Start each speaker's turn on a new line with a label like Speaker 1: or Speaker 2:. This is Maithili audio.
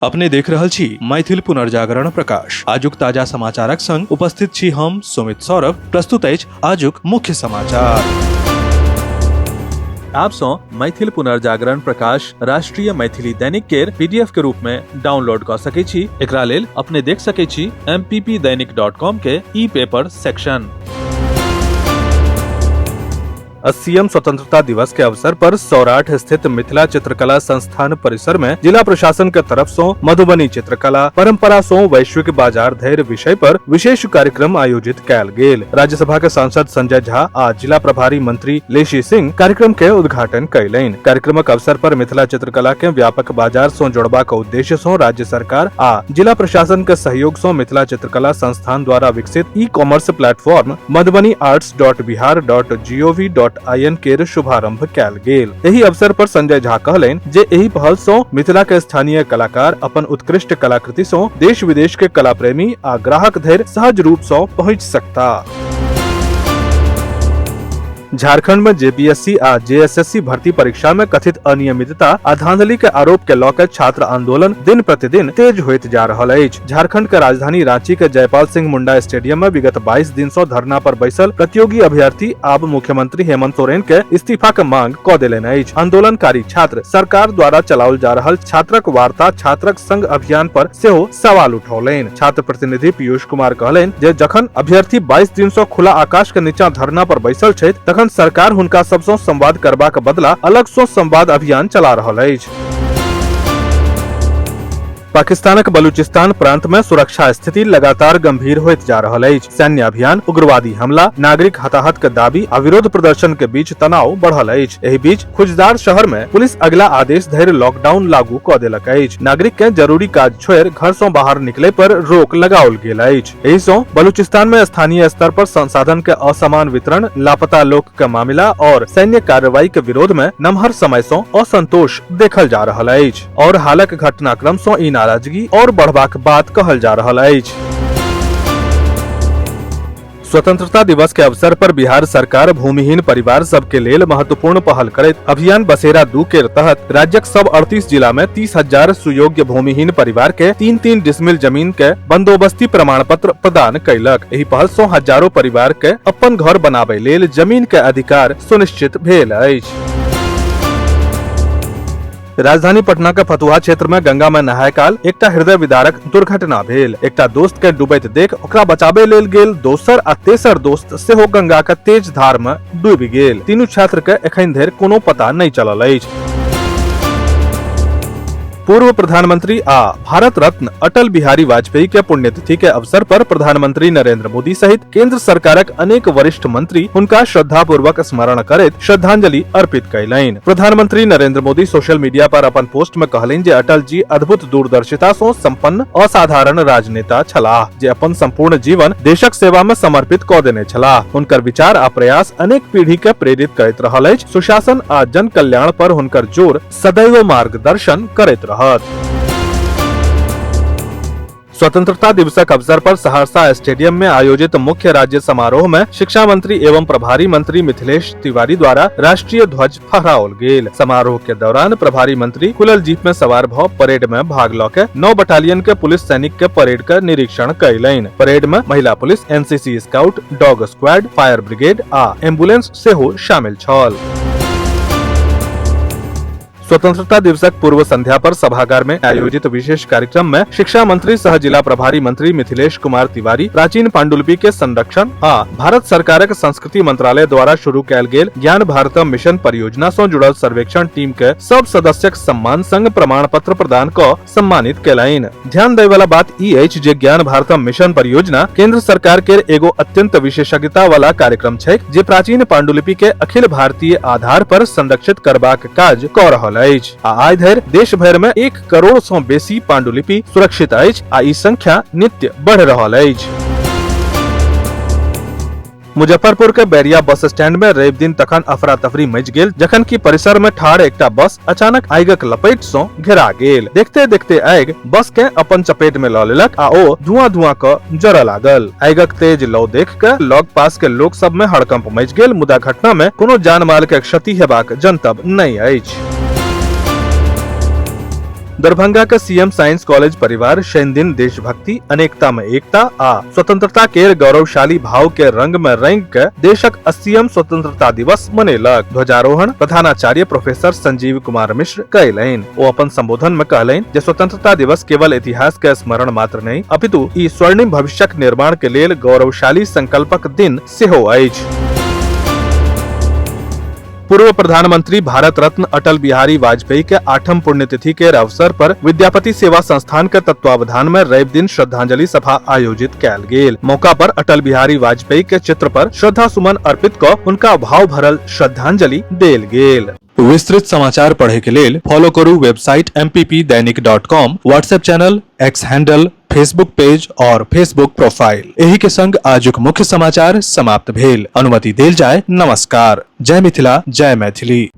Speaker 1: अपने देख रहल छी मैथिल पुनर्जागरण प्रकाश। आजुक ताजा समाचारक संग उपस्थित छी हम सुमित सौरभ। प्रस्तुत अछि आजुक मुख्य समाचार। आप सौ मैथिल पुनर्जागरण प्रकाश राष्ट्रीय मैथिली दैनिक केर पीडीएफ के रूप में डाउनलोड क सकै छी। एकरा लेल अपने देख सकै छी mppdainik.com के ई पेपर सेक्शन। 80म स्वतंत्रता दिवस के अवसर पर सौराठ स्थित मिथिला चित्रकला संस्थान परिसर में जिला प्रशासन के तरफ सो मधुबनी चित्रकला परंपरा सो वैश्विक बाजार धैर्य विषय पर विशेष कार्यक्रम आयोजित कैल गेल। राज्यसभा के सांसद संजय झा आ जिला प्रभारी मंत्री लेशी सिंह कार्यक्रम के उद्घाटन कयलनि। कार्यक्रमक अवसर पर मिथिला चित्रकला के व्यापक बाजार सो जोड़बाक उद्देश्य सो राज्य सरकार आ जिला प्रशासन के सहयोग सो मिथिला चित्रकला संस्थान द्वारा विकसित e commerce platform Madhubani arts dot Bihar dot G O V dot I N केर शुभारंभ कैल गेल। एहि अवसर पर संजय झा कहलनि जे एहि पहल सं मिथिला के स्थानीय कलाकार अपन उत्कृष्ट कलाकृति सं देश विदेश के कला प्रेमी आ ग्राहक धरि सहज रूप सं पहुंचि सकता। झारखंड में जेपीएससी आ जेएसएससी भर्ती परीक्षा में कथित अनियमितता आ धांधली के आरोप के लऽ के छात्र आंदोलन दिन प्रतिदिन तेज होइत जा रहल अछि। झारखंड के राजधानी रांची के जयपाल सिंह मुंडा स्टेडियम में विगत 22 दिन सं धरना पर बैसल प्रतियोगी अभ्यर्थी आब मुख्यमंत्री हेमंत सोरेन के इस्तीफा के मांग क देलनि अछि। आंदोलनकारी छात्र सरकार द्वारा चलाओल जा रहल छात्रक वार्ता छात्रक संग अभियान पर सेहो सवाल उठौलनि। छात्र प्रतिनिधि पीयूष कुमार कहलनि जे जखन अभ्यर्थी 22 दिन सं खुला आकाश के नीचा धरना पर बैसल छथि तखन सरकार हुनका सब सं संवाद करबाक बदला अलग सं संवाद अभियान चला रहल अछि। पाकिस्तानक बलूचिस्तान प्रांत में सुरक्षा स्थिति लगातार गंभीर होइत जा रहल अछि। सैन्य अभियान, उग्रवादी हमला, नागरिक हताहत के दाबी आ विरोध प्रदर्शन के बीच तनाव बढ़ल अछि। एहि बीच खुजदार शहर में पुलिस अगला आदेश धरि लॉकडाउन लागू क देलक अछि। नागरिक के जरूरी काज छोड़ि घर सं बाहर निकले पर रोक लगाओल गेल अछि। एहि सं बलूचिस्तान में स्थानीय स्तर पर संसाधन के असमान वितरण, लापता लोक के मामला और सैन्य कार्रवाई के विरोध में नमहर समय सं असंतोष देखल जा रहल अछि और हालक घटनाक्रम सं ई नाराजगी और बढ़बाक बात कहल जा रहल अछि। स्वतंत्रता दिवस के अवसर पर बिहार सरकार भूमिहीन परिवार सब के लेल महत्वपूर्ण पहल करैत अभियान बसेरा 2 के तहत राज्यक सब 38 जिला में 30,000 सुयोग्य भूमिहीन परिवार के 3-3 डिसमिल जमीन के बंदोबस्ती प्रमाण पत्र प्रदान कैलक। एहि पहल सं हजारों परिवार के अपन घर बनाबे लेल जमीन के अधिकार सुनिश्चित भेल अछि। राजधानी पटना के फतुहा क्षेत्र में गंगा में नहाय काल एकटा हृदय विदारक दुर्घटना भेल। एकटा दोस्त के डूबैत देख ओकरा बचाबे लेल गेल दोसर आ तेसर दोस्त सेहो गंगा के तेज धार में डूबि गेल। तीनू छात्र के एखन धरि कोनो पता नहीं चलल अछि। पूर्व प्रधानमंत्री आ भारत रत्न अटल बिहारी वाजपेयी के पुण्यतिथि के अवसर पर प्रधानमंत्री नरेंद्र मोदी सहित केंद्र सरकारक अनेक वरिष्ठ मंत्री हुनका श्रद्धापूर्वक स्मरण करैत श्रद्धांजलि अर्पित कयलनि। प्रधानमंत्री नरेंद्र मोदी सोशल मीडिया पर अपन पोस्ट में कहलनि जे अटल जी अद्भुत दूरदर्शिता सं संपन्न असाधारण राजनेता छलाह जे अपन संपूर्ण जीवन देशक सेवा में समर्पित क देने छलाह। हुनकर विचार आ प्रयास अनेक पीढ़ी के प्रेरित करैत रहल अछि। सुशासन आ जन कल्याण पर हुनकर जोर सदैव मार्गदर्शन करैत रहत। स्वतंत्रता दिवसक अवसर पर सहरसा स्टेडियम में आयोजित मुख्य राज्य समारोह में शिक्षा मंत्री एवं प्रभारी मंत्री मिथिलेश तिवारी द्वारा राष्ट्रीय ध्वज फहराओल गेल। समारोह के दौरान प्रभारी मंत्री खुलल जीप में सवार भ परेड में भाग ल के 9 बटालियन के पुलिस सैनिक के परेड के निरीक्षण कयलनि। परेड में महिला police, NCC scout, dog squad, fire brigade आ एम्बुलेंस सेहो शामिल छल। स्वतंत्रता दिवसक पूर्व संध्या पर सभागार में आयोजित विशेष कार्यक्रम में शिक्षा मंत्री सह जिला प्रभारी मंत्री मिथिलेश कुमार तिवारी प्राचीन पांडुलिपि के संरक्षण आ भारत सरकारक संस्कृति मंत्रालय द्वारा शुरू कैल गेल ज्ञान भारतम मिशन परियोजना सं जुड़ल सर्वेक्षण टीम के सब सदस्यक सम्मान संग प्रमाण पत्र प्रदान क सम्मानित केलनि। ध्यान दै वाला बात ई अछि जे ज्ञान भारतम मिशन परियोजना केंद्र सरकार के एगो अत्यंत विशेषज्ञता वाला कार्यक्रम छै जे प्राचीन पांडुलिपि के अखिल भारतीय आधार पर संरक्षित करबाक काज क रहल अछि आ आइ धरि देश भरि में 1 करोड़ सं बेसी पांडुलिपि सुरक्षित अछि आ ई संख्या नित्य बढ़ रहल अछि। मुजफ्फरपुर के बैरिया बस स्टैंड में रवि दिन तखन अफरा तफरी मचि गेल जखन कि परिसर में ठाढ़ एकटा बस अचानक आगिक लपेट सं घेरा गेल। देखते देखते आगि बस के अपन चपेट में ल लेलक आ ओ धुआं धुआं क जरऽ लागल। आगिक तेज लौ देख के लग पास के लोक सब में हड़कंप मचि गेल, मुदा घटना में कोनो जान माल के क्षति हेबाक जनतब नहि अछि। दरभंगा के सीएम साइंस कॉलेज परिवार शनि दिन देशभक्ति, अनेकता में एकता आ स्वतंत्रता के गौरवशाली भाव के रंग में रंग के देशक 80म स्वतंत्रता दिवस मनेलक। ध्वजारोहण प्रधानाचार्य प्रोफेसर संजीव कुमार मिश्र कयलनि। ओ अपन संबोधन में कहलनि जे स्वतंत्रता दिवस केवल इतिहास के स्मरण मात्र नहि, अपितु ई स्वर्णिम भविष्यक निर्माण के लेल गौरवशाली संकल्पक दिन सेहो अछि। पूर्व प्रधानमंत्री भारत रत्न अटल बिहारी वाजपेयी के 8म पुण्यतिथि के अवसर पर विद्यापति सेवा संस्थान के तत्वावधान में रवि दिन श्रद्धांजलि सभा आयोजित कयल गेल। मौका पर अटल बिहारी वाजपेयी के चित्र पर श्रद्धा सुमन अर्पित क हुनका भाव भरल श्रद्धांजलि देल गेल। विस्तृत समाचार पढ़े के लेल फॉलो करू website mppdainik.com, WhatsApp channel, X handle, Facebook page और फेसबुक प्रोफाइल। एही के संग आजुक मुख्य समाचार समाप्त भेल। अनुमति देल जाय। नमस्कार। जय मिथिला, जय मैथिली।